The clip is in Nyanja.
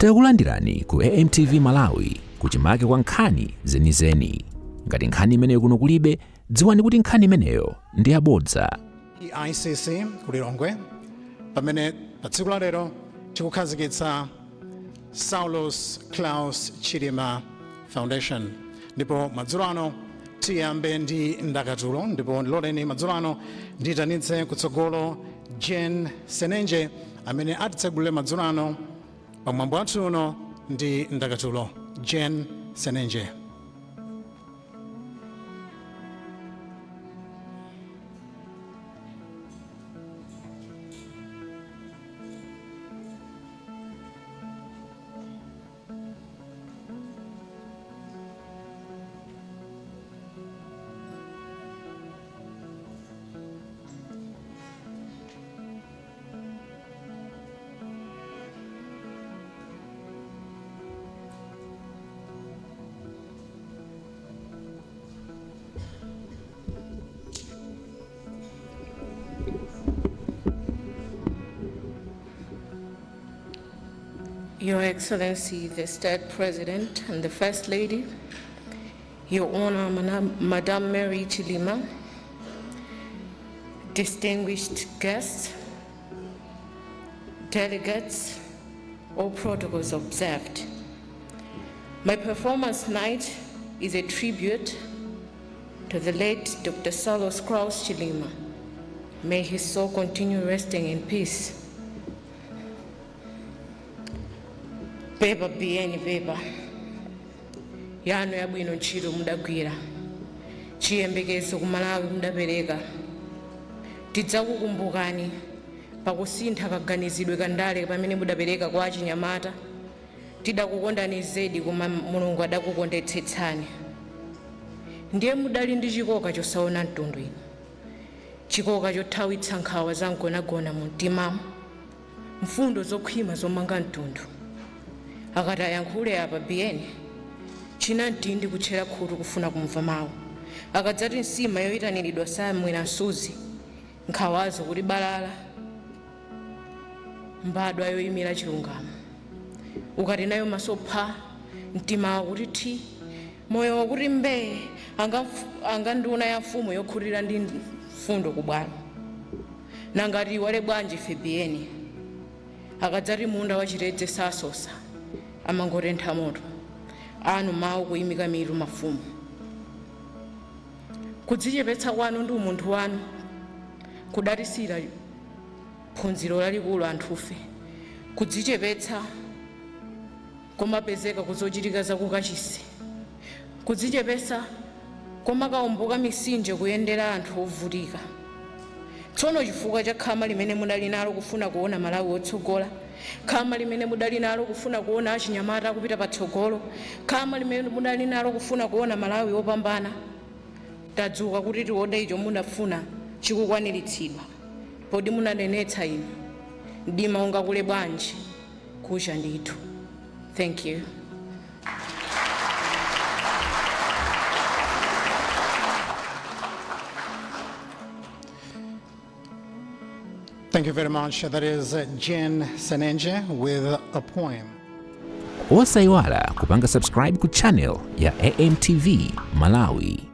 Takulandirani ku AMTV Malawi kuchimake kwa nkhani zenizeni. Ngati nkhani imeneyo kuno kulibe, dziwani kuti nkhani imeneyo ndi yabodza. ICC ku Lilongwe, pamene pa tsiku la lero tikukhazikitsa Saulos Klaus Chilima Foundation. Ndipo madzulo ano tiyambe ndi ndakatulo, ndipo ndiloleni madzulo ano ndiyitanitse kutsogolo Jane Senenje amene atitsegulire madzulo ano pamwambo wathu uno ndi ndakatulo. Jane Senenje. Your Excellency, the State President and the First Lady, Your Honor, Madame Mary Chilima, distinguished guests, delegates, all protocols observed. My performance tonight is a tribute to the late Dr. Saulos Klaus Chilima. May his soul continue resting in peace. Pepa biyeni, pepa yanu yabwino ntchito mudagwira, chiyembekezo ku Malawi mudapereka. Tidzakukumbukani pakusintha kaganizidwe kandale pamene mudapereka kwa achinyamata. Tidakukondani zedi, koma Mulungu adakukondetsetsani. Ndiye mudali ndi chikoka chosaona mtundu inu, chikoka chothawitsa nkhawa za mgonagona mu mtimamo, mfundo zokhwima zomanga mtundu. Akati ayankhule apa biyeni, china mtindi kutchera khutu kufuna kumva mawu. Akadzati nsima yoyitaniridwa samwera msuzi, nkhawazo kuti balala. Mbadwa yoyimira chilungamo, ukati nayo maso pha, mtima wakuti thi, moyo wakuti mbee, anga nduna ya mfumu yokhutira ndi mfundo kubwalo. Nangati iwale bwanji ife biyeni? Akadzati munda wachitedze sasosa, amangotentha moto, anu mawu kuyimika mitu mafumu. Kudzichepetsa kwanu ndi umunthu wanu kudatisiyira phunziro lalikulu anthufe. Kudzichepetsa komapezeka kuzochitika zakukachisi, kudzichepetsa komakaomboka misinje kuyendera anthu ovutika. Tsono chifukwa cha khama limene mudali nalo kufuna kuona Malawi wotsogola, khama limene mudali nalo kufuna kuona achinyamata akupita patsogolo, khama limene mudali nalo kufuna kuona Malawi wopambana, tadzuka kuti tione icho munafuna chikukwaniritsidwa. Podi munanenetsa inu, mdima ungakule bwanji, kucha ndithu. Thank you. Thank you very much. That is Jane Senenje with a poem. Osayiwala kupanga subscribe ku channel ya AMTV Malawi.